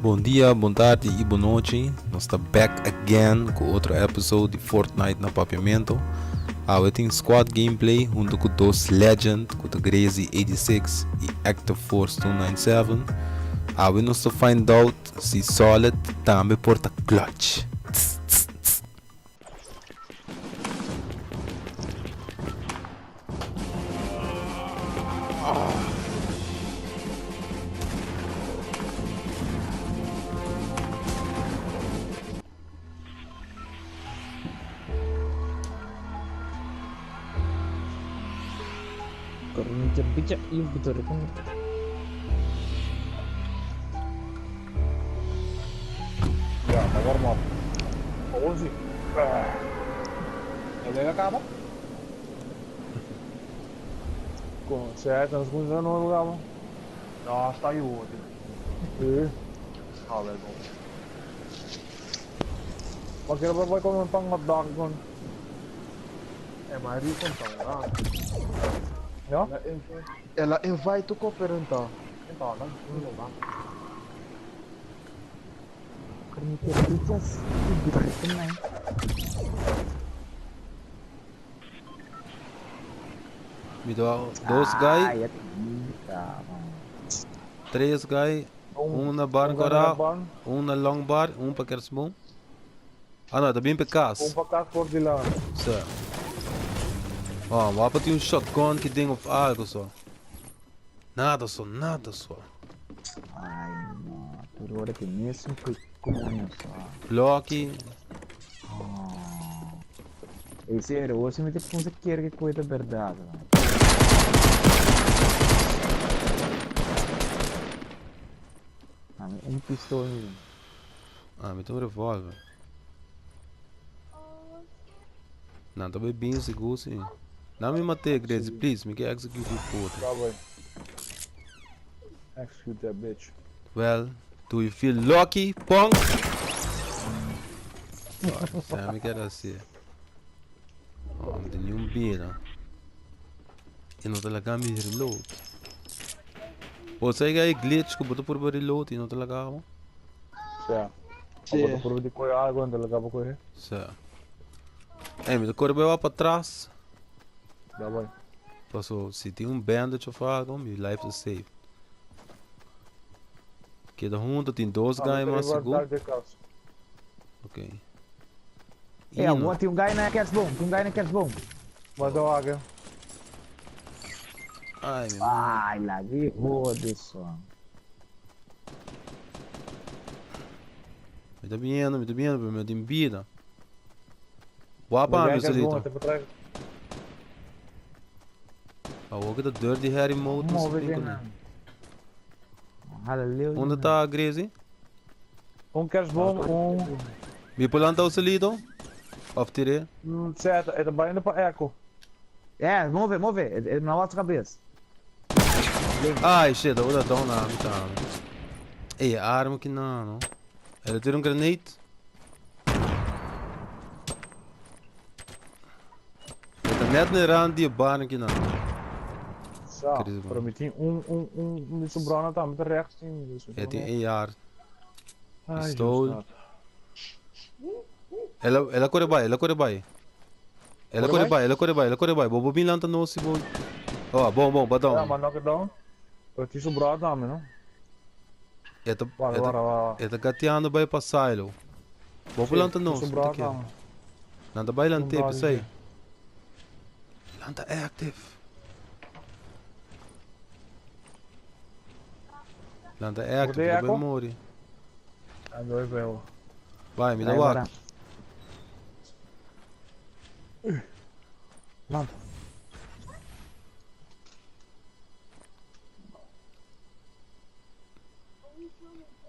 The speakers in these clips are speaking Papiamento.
Bon dia, bon tardi y bon nochi. Nos ta back again cu otro episode di Fortnite na Papiamento. Awe tin squad gameplay hunto cu dos legend cu ta Grazy 86 y Active Force 297. Awe nos ta find out si Solid tambe por ta clutch. Tss, tss, tss. Ya, ta warm up. Awor si. E wega caba? Con sete nos cuminsa nuevo caba? No, sta yu tío. Sí. A ver, bom. Ma quiero probar con un pan hot dog con. É mais rico então, não? No? Ela invite. Ela invite o cooper então. Então, não, não dá. Mi do dos guy, tres guy, un na bar Un cora, un na long bar, un pa kerstboom. Ah no, ta bin pa Un cas. pa cas por di la. Sa. Oh, wapa tin un shotgun ki ding of algo so. Nada so, nada so. Blocky. Ah, mi tin un revolver. Nan ta bay bin sigur si. Nan mi mate Gracie, please, mi ke execute e puta. Tá bem. Execute that bitch. Well, do you feel lucky, punk? Sa mi keda así. Oh, mi tin un bida. E no ta laga mi reload. Bo sa que hay glitch ku bo ta purba reload y no ta laga bo? Sea. Sí. O bo ta purba di coge algo en ta laga bo coge. Sa. Ey, mi ta corre bay pa atras. Tá bem. Paso, si tin un bandage of algo, mi life is safe. Keda junto, tin dos Ah, guy mi ta mas riba sigur. dak di cas. Ok. É, Ino. tem um guy na kerstboom, tem um guy na kerstboom. Mas eu acho. Ai, mi man. Ai, lá, que rodo só. Mi ta viendo, mi ta viendo, pero mi tin vida. Wapa, Mi mi solito. te pa Awor que ta Dirty Harry mode, Move no de sé não. Halleluja. Onde tá Gracie? Um kerstboom, um. Mi por lanta o solito? Of tire? Certo, é também indo para Echo. É, move, move. É, é na outra cabeça. Ai, shit, awor ta down na mi ta. Ey, arma que não, no. Ela tira um grenade. Eta net na rand die baan que não. Sa, Crazy, pero mi tin un sobrano tambe ta rechts tin. Dus É tem AR. Ai, Pistol. Deus, Ela corre vai, ela corre vai. Ela Corre corre vai, ela corre vai, ela corre vai. Bobo bin lanta no si bo. Oh, bom, bom, Ja, badão. maar knock it down. Pero tin sobrano tambe, no? Eta Wara, eta wara, wara. eta gateando vai pa silo. Bobo lanta no, Tin si sobrano te tambe. Lanta vai lante, Sobrado pensei. aqui. Lanta active. Lanta active, Botei vai eco? morrer. Ando veo. Vai, me dá Vai, o bora. ar. Lanta.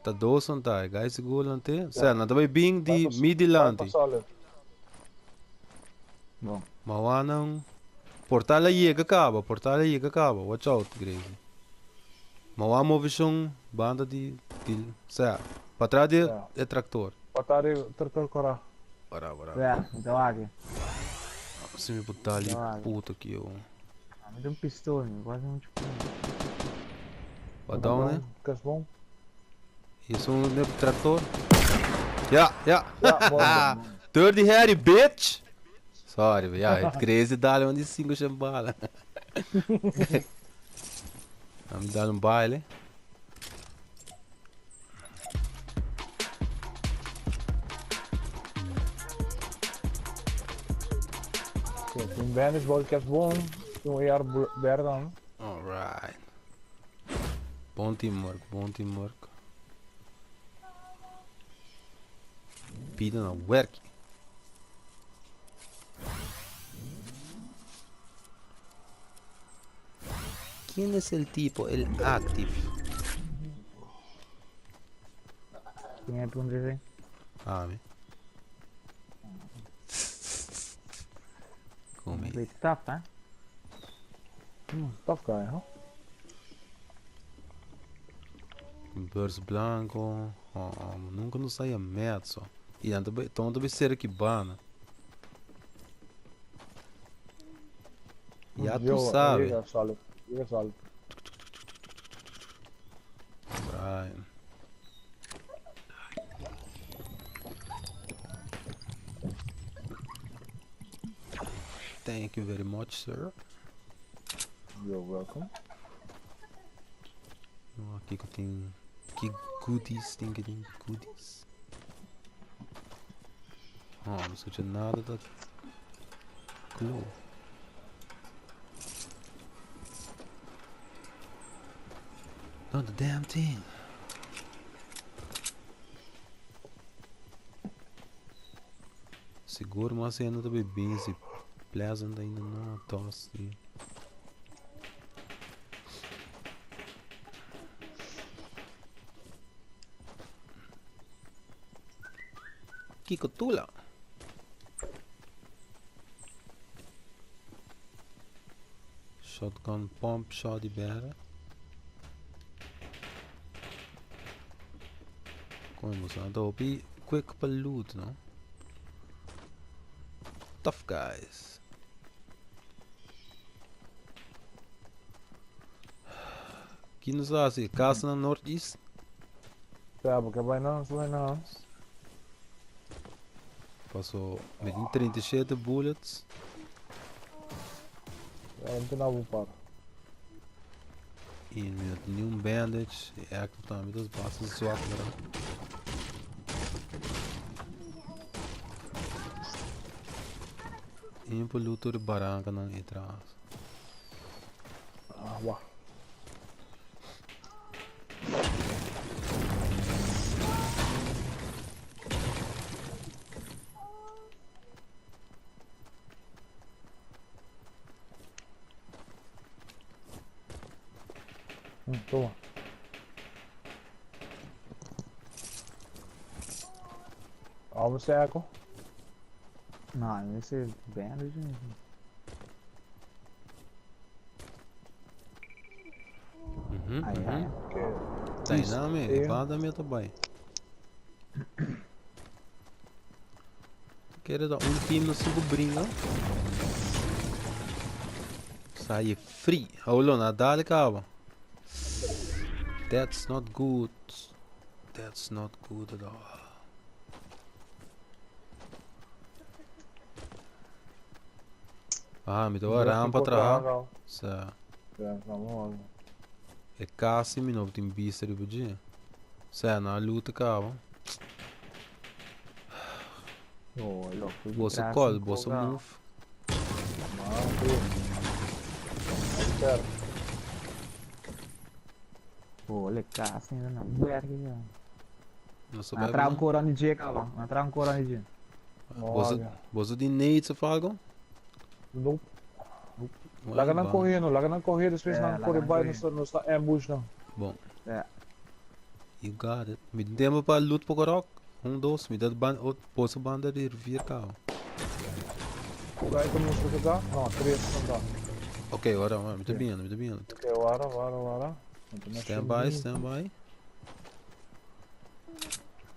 Tá doce, não tá? Guys, segura lante. Sério, não tá bem bem de midi lante. Solid. Bom. Mawanang Portal aí que acaba, portal aí que acaba. Watch out, Gracie. Mawa Movision, banda de sério. Para trás de É. é tractor. Patari tractor cora. Bora, bora. É, então aqui. Se me botar ali, Vai. puta que eu. Ah, me deu um pistol, quase não te Badão, né? Kerstboom. Is un ne tractor. Ja, ja. Ja, morto. Dirty Harry, bitch! Sorry, ja, het crazy dale man die cinco shen bala. Ami dale un baile. Oké, tin bandage bottle caps bon. Tin un AR berdan. Alright. Bon teamwork, bon teamwork. Bida na werk. ¿Quién es el tipo? El active. Ken e punto esei? Ami. Come. Beetje tough, hè? Tough guy, huh? Beurs blanco. Oh, oh, nunca no saia mezzo. E dan ta ton ta bay ser ki bana. Ya tu sabe. Llega solid. Llega solid. Brian. Thank you very much, sir. You're welcome. No, kiko tin ki goodies tin ki tin goodies. Oh, no escucha nada da glow. Not the damn thing. Sigur mas ainda ta bay busy. Pleasant ainda no, Tosti. Kiko Tula. Shotgun pump shot di bere. Como sa hopi quick pa loot, no? Tough guys. Ki nos a hasi? Casa na Northeast? Ja, porque bai nos, bai nos. Paso, mi tin 37 bullets. Ja, mi tin algun par. Y mi no tin ni un bandage. E active tambe ta basta zwak, verdad? Impo luto de baranca nan atrás. Ah, wah. Toma. Amo seco. No, ese es bandage. Ai, ai. Tá aí, não, me. Banda me também. Quero dar um team no suco brinca. Sai free. Hold on, dale cabo. That's not good. That's not good at all. Ah, mi ta wak rampa traha. Sa. E casi mi no tin bista riba dje. Sa, nan a luta caba. Boso call, boso move. Ole, casi na werk ya. Nos a Na bai traha un bana. cora di dje caba. Na traha un cora di dje. Boso, boso tin nades of algo? Nope. Well, Laga nan bon. corre no, laga nan corre, despues Eh, nan laga corre nan bai corre. nos ta nos ta ambush nan. Bon. Ja. You got it. Mi tin tempo pa loot poko rock. Un, dos, mi ta ban, ot, boso banda di rivier caba. Gai como nos ta ta? No, tres nan ta. Ok, ora, ora, mi ta bini, mi ta bini. Ok, wara, wara, wara. Stand by, stand by.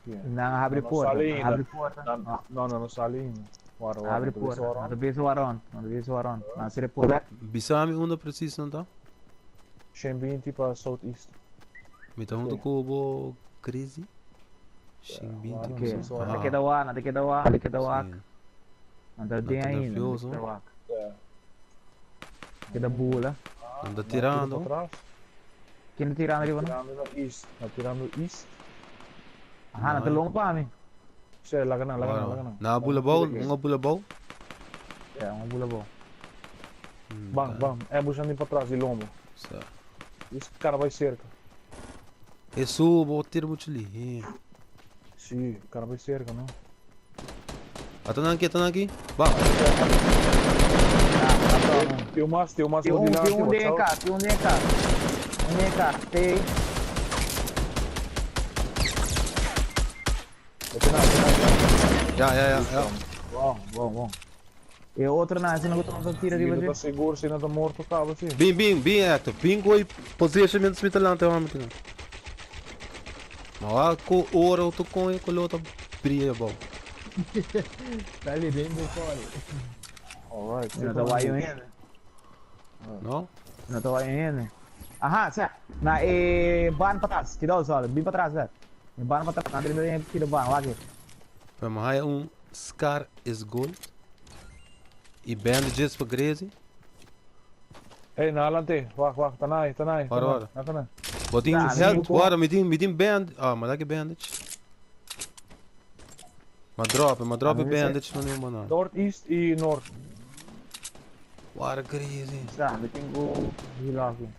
Nan habri No, no porta, sali nan ainda. habri porta. No, no, no, no sali ainda. Wara, wara. Habri no te bisa porta, wara. no ta bisa waron, no ta bisa waron. Nan sere porta. Bisa mi unda precies nan ta? Shen binti pa southeast. Mi ta hunto ku bo. Crazy. Shin 20. Oké, Ah. te keda wak, te keda wak, te keda wak. Sim. Nan ta den ta ainda, nervioso. te keda wak. É. Keda bula. Anda tirando. Atrás. Ken ta tirando riba no? Tirando na east. Na tirando east. Aha, nan ta long pa mi. Sê, laga na, laga na, laga na. Na bula bou, un bula bou. É, un bula bou. Bam, bam. É buxando para trás de lombo. Sa. Esse cara vai cerca. E subo, tiro muito ali. Sim, o cara vai cerca, não? Ata aqui, Bam. Tem uma, tem uma, Tem um, tem um DK, tem um DK. Um DK, tem. Ja, ja, ja, ja. Bom, bom, bom. E outro na, se não tô tira riba Não de. tá seguro, se não tá morto, acaba assim. Bem, bem, bem active. Bem goi positionment smit lang te homem aqui. Maar ko ora to com ko lota brilha bom. Tá ali bem bem fora. Alright. Não tá vai ainda. No? Não tá vai ainda. Aha, sa. Na e ban para trás, tira o sol, bem para trás, velho. Ban para trás, na primeira tira ban, lá aqui. Para mais um Scar is gold. E bandages para Gracie. Ei, na alante. Wacht, wacht. Tanai, tanai. Ora, ora. Na, tanai. Botin Tá, health, amigo. ora, me tem band. Ah, mas dá que bandage. Maar drop, maar drop Ah, mas bandage não nenhuma não. Northeast e norte. Ora Gracie. Sa, me tenho heal aqui.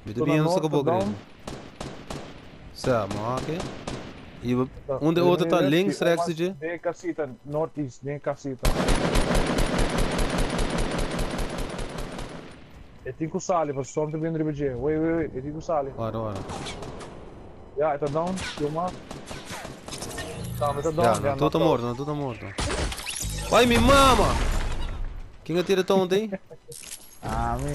Me Tô tem na não norte, acabou down. Gracie. Sa, maar oké. E onde outro tá links, rechts, de? De casita, northeast, de casita. E tinha sali, mas só não tem riba Wait, wait, wait. E tinha sali. Ora, ora. Ja, tá down. Filma. Tá, mas tá down. Ja, não tô morto, não tô morto. Vai, me mama! Quem atira ontem? Ah, me.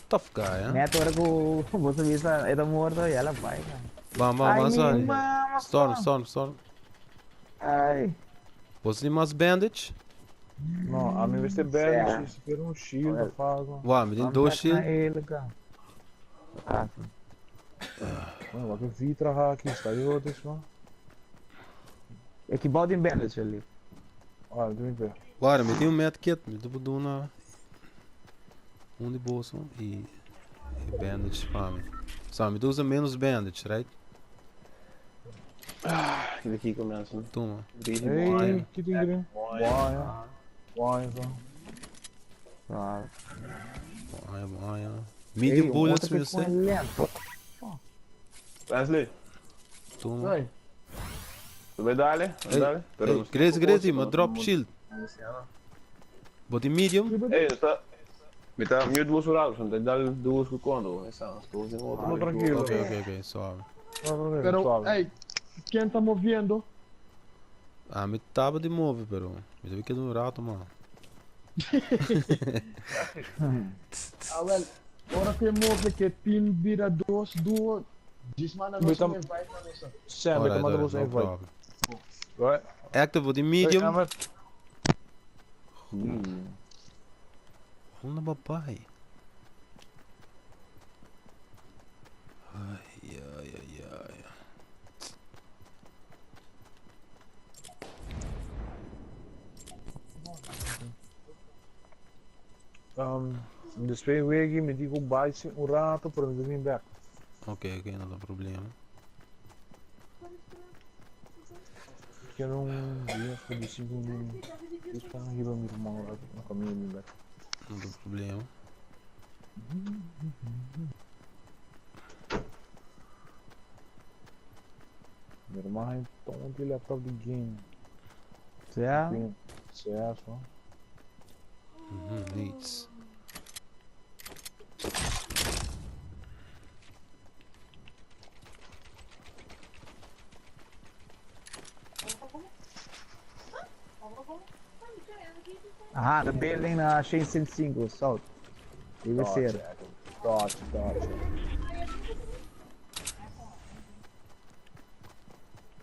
Tough guy, hein? Neto ora que você visa, é tá morto e ela vai, cara. Bam, bam, Ai, bam, minha sorry. mama. Storm, storm, storm. Ai. Você tem mais bandage? Não, a mim vai ser bandage, se quer um shield, faz. Uau, me tem dois shield. Ele, cara. Ah, sim. Mano, wat een vitra haak is, dat joh, is man. É que balde em bandage ali. Ah, doe ik weer. Bora, me tem um medkit, me tô dando um de bolso e, e bandage para mim. Só, me usa menos bandage, right? Ah, que mensen. Toma. Hey, que ding erin. Wauw, Wauw, zo. Claro. Bom, ja. Medium bullets, me sei. Wesley, Toma. Vai. tu vai dale? Vai dale? Hey, Gracie, Gracie, ma drop shield. Botei medium. Hey, tá. Me tá mute duas horas, não dá duas com quando? Essa, estou usando outro. Tô tranquilo. Ok, ok, ok, suave. Pero, hey, quem tá movendo? Ah, me tava de move, pero. Me deve que um rato, mano. Ah, well, ora que move que team vira dois, duo, diz mana Moet nossa dan- invite na nossa. Sam, ik Alright, heb maar alright, de no invite. problem. Right. Active botei Hey, medium. Ahmed. Onda papai. Ai, ai, ai, ai. Dus 2 weken met die goed bij een rato, pero me niet back. Ok, ok, não dá problema. Quero um dia voor die 5 doen. Ik ga hier bij mijn man uit, dan kan ik niet back. Não dá problema. Mijn man heeft toch die laptop die game. Ja. CS, man. Neats. Aha, de building na 605, South. Deve ser. Dodge, dodge.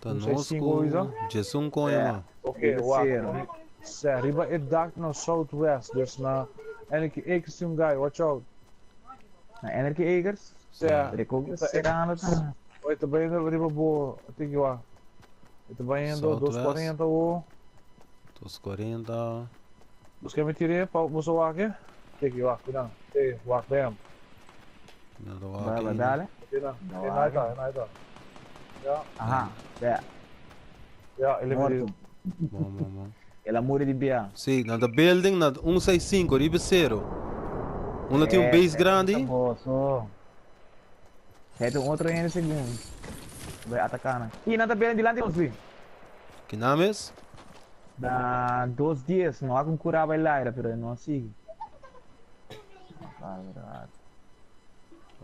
Tá Não sei nós se com coisa. Jesus com mano. Oké, Deve wacht. ser. Zeg, riba het dak naar southwest, dus naar Enrique Acres, guy, watch out. Na Energy Acres. Zeg, Rekoga Ita- será. Oi, ta bayendo riba bo, tiki wa. E ta bayendo Southwest. 240 o. 240. Busca me tire pa boso wake. Tiki wa, cuidado. Te, wak bam. Nada Vai, wak vai, ainda. dale. Cuidado. No, E wak. naita, e naita. Ja, Aha, ja. ja, ele me Morto. Bom, bom, bom. El amore di Bia. Si, na the building na 165, riba cero. Unda tin un base grandi. Boso. Hij un otro in segundo. Vai atacar, né? E nada bem dilante ons vi. Ki naam is? Da 2 dias, não há como curar vai lá, pero não sigue.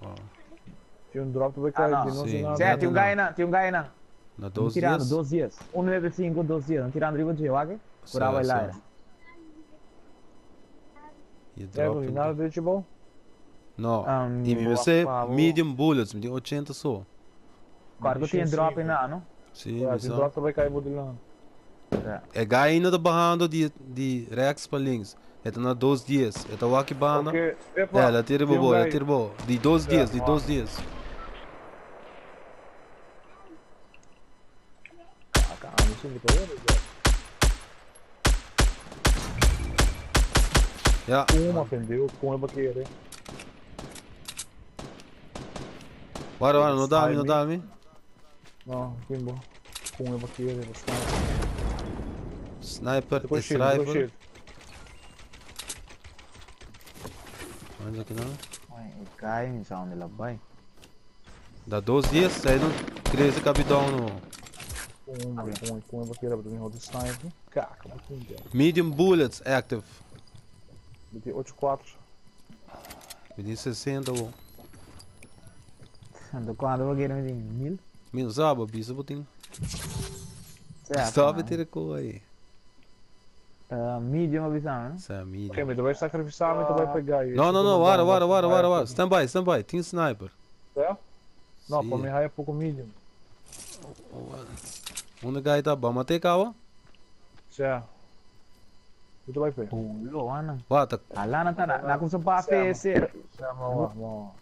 Oh, Tin un drop te Ah, kai, no. di no Si. nada. Zé, Nada tem um não. guy na, tem um guy na. Na Não 2 tirando dias? 2 dias. 195, 2 dias. Não tirando riba de wag. Curar vai Sim, lá. sim. E É, drop. não nada de bom. No, Um, e mi boa, você pavo. medium bullets, mi tin 80 so. Claro que tem drop na, não? Si, Ja, mi tin sa. drop te kai bo dilan. É. E guy ainda ta bahando di di rechts pa links. E ta na 2 dies. E ta waki banda. Ok, epa. É, la tira tin un bo, la guy. tira bo. Di 2 Ja, dies, di wow. 2 dies. Ah, mi sinto pa ver. Ja. Uma aprendeu, com eba querer. Guarda, guarda, no dami, no dami. No, bimbo. Com eba querer, sniper. Sniper, Depois is shield, depois rifle. shield. Onde aqui não? Ai, cai, me sound ela vai. Da 2 dies, sai no crazy capitão no. Com, com, com eba querer, para mim roda sniper. Caca, mas com Medium bullets active. BT 8-4. Mi tin 60 bo. Ando quando vou querer me dizer mil? Mi no sabe, bisa botin. Certo. Stop tira ko aí. Medium avisando, né? Sa Ok, medium. mas tu vai sacrificar, mas tu vai pegar isso. No, no, no, guarda, guarda, guarda, guarda, guarda. Stand by, stand by. Tem sniper. É? Não, Si. pa mi haya pouco medium. Unda guy ta ba mate kawa? Certo. Tu vai pegar. Pulo, ana. Wa ta Ala na ta na, na kung sa pa Certo. ser. Certo, vamos lá, vamos lá.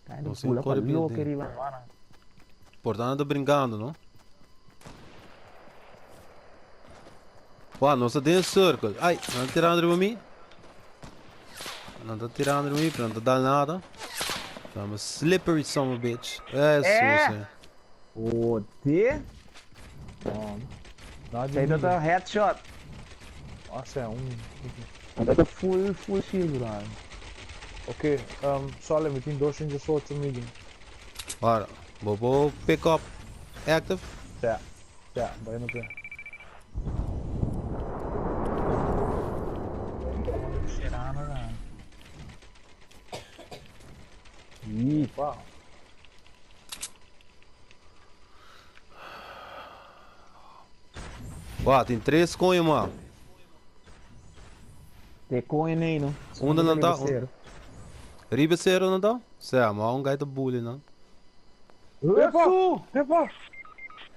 Cai Não no sei pula qual pa é louco building. riba, ana. Portanto, brincando, no? Wa, nos ta den circle. Ai, não tá tirando riba mi? Não tá tirando riba mi, pero não tá dando nada. I'm a slippery son of a bitch. É, É. susse. O T? Não, nada de Aí medium. tá headshot. Nossa, é um. Tá full full shield lá. Ok, um, só lembra, tem 208 medium. Ora, vou pick up active. Certo, certo, vai no pé. Cheirando, né? Ih, Opa. Wa, tem três coin, mano. Tem coin aí, não? Unda não tá? Riba zero não tá? Certo, mas um guy tá bully, não? Epa! Epa!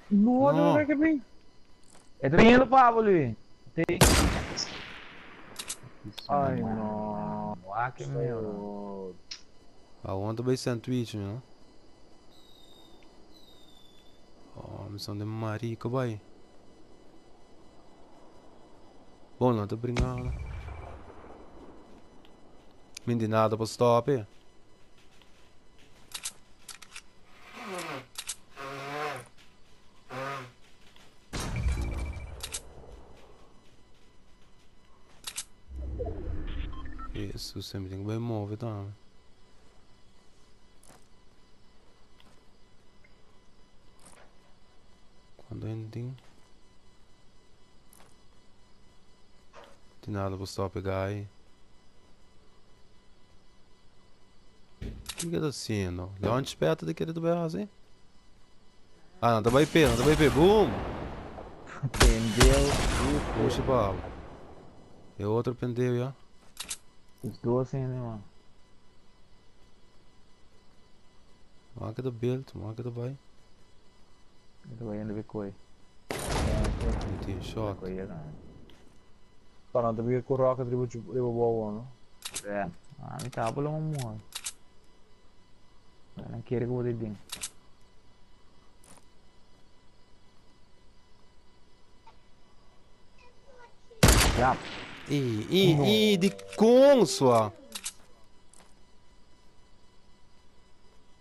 No, No. não é que vem. É indo, Pablo, Luiz. Tem. Ai, não. Ah, que meu. Ah, ontem vai sanduíche, não? Oh, missão de marica, vai. Bom, não tá brincando. Não tem nada pra stop, eh? Isso, sempre tem que bem move, tá? Quando ending. Tem nada pra stop guy. O que que tá sendo? Launchpad de querer do BR, Ah, não, tá vai P, não tá vai P. Boom! Entendeu? Puxa, Pablo. E outro pendeu, já. Os dois ainda, mano. Marca do build, marca do vai. Eu tô indo ver coi. Tem shot. Coi, não. Tá, não, também com roca, tribo, tribo boa, não? É. Ah, mi taba lo muha. Nan kere ku bo ta den. Ja. I, i, i, di kon swa.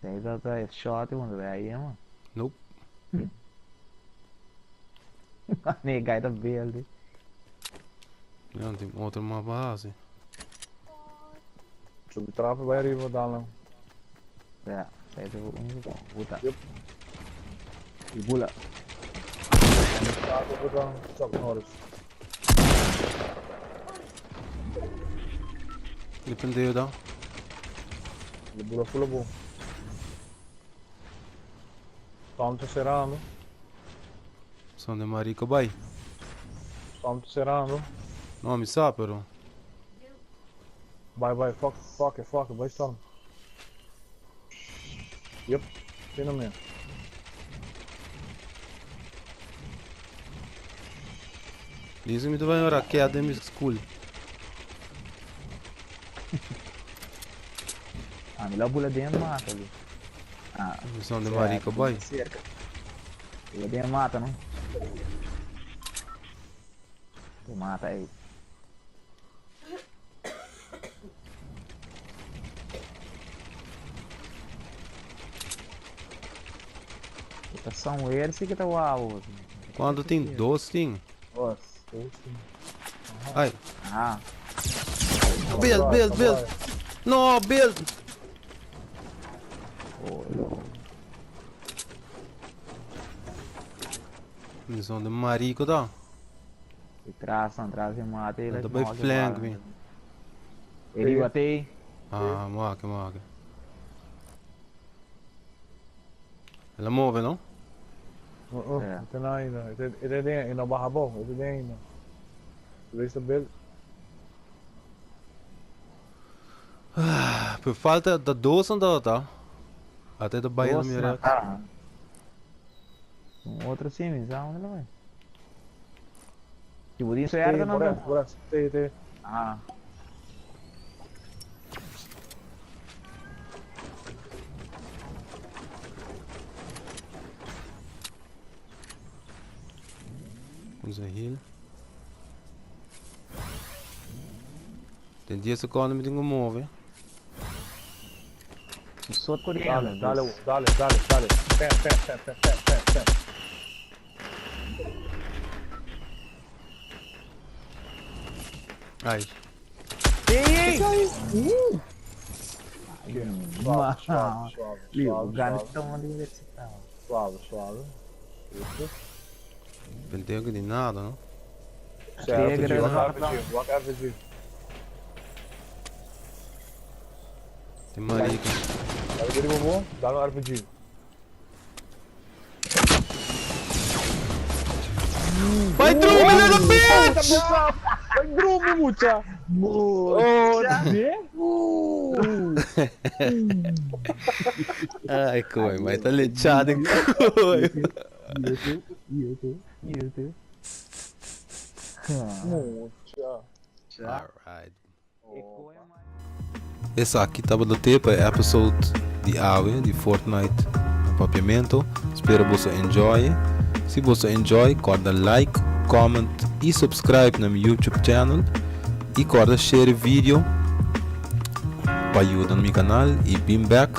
Sei dat hij shot want wij hier man. Nope. Nee, guy dat beeld. Ja, tin otro mapa hasi. Subi trapo bai ariba dal nan. Ja, sei dat un puta. Yep. I bula. Trapo puta Chuck Norris. Depende da. Le bula full bo. Tom ta cerrando. Son de marico bai. Tom ta cerrando. No, mi sa pero. Bai bai fuck fuck it fuck it bai storm. Yep. Tin me. Dice mi ta bai un raket den mi school. Ah, mi la bula den mata ali. Ah, Son de marico bai. Cerca. Bula den mata, no? Tu mata aí. Tá são eles que tá uau. Quando tem dois tem. Nossa. Ai. Ah. Build, build, build. No, build. Oh, no. Missão de marico tá. E traz, não traz e mata ele. Tá bem flank me. Ele bateu. Ah, maak, maak. Ela move, no? Uh -uh. Ito na ainda. Ito, ito din, ina baha bo. Ito din ainda. Raise the bill. Por falta da dois andou, tá? Até do Bahia no Nossa, ah. Um outro sim, já onde vai? Tipo, isso é Te, não? por essa, por essa. Te, te. Ah. Usa heal. Tem 10 seconden mi tengo move. Só coreano. Dale, dale, dale, dale, dale. Pam, pam, pam, pam, pam, pam, pam. Ai. Ei! Suave, suave, suave, O suave, Gano suave, tá ali universitário. suave, suave. Isso. Não que de nada, não? Certo, Tigre, RPG, não. RPG, walk RPG. Tem marico. Dale, dale, bobo, dale um RPG. Vai, Drume, little bitch! Vai, drume, mucha! Oh, Ai, coi, mas tá lechado, hein, coi. YouTube, YouTube. Mucha. Alright. Esaki tabata te pa e episode di awe di Fortnite na Papiamento. Spero boso enjoy. Si boso enjoy, corda like, comment y subscribe na mi YouTube channel. Y corda share e video pa yuda na mi canal y bin back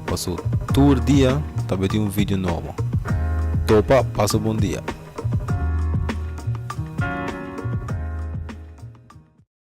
paso tur dia ta bay tin un video nobo. Topa, pasa bon dia.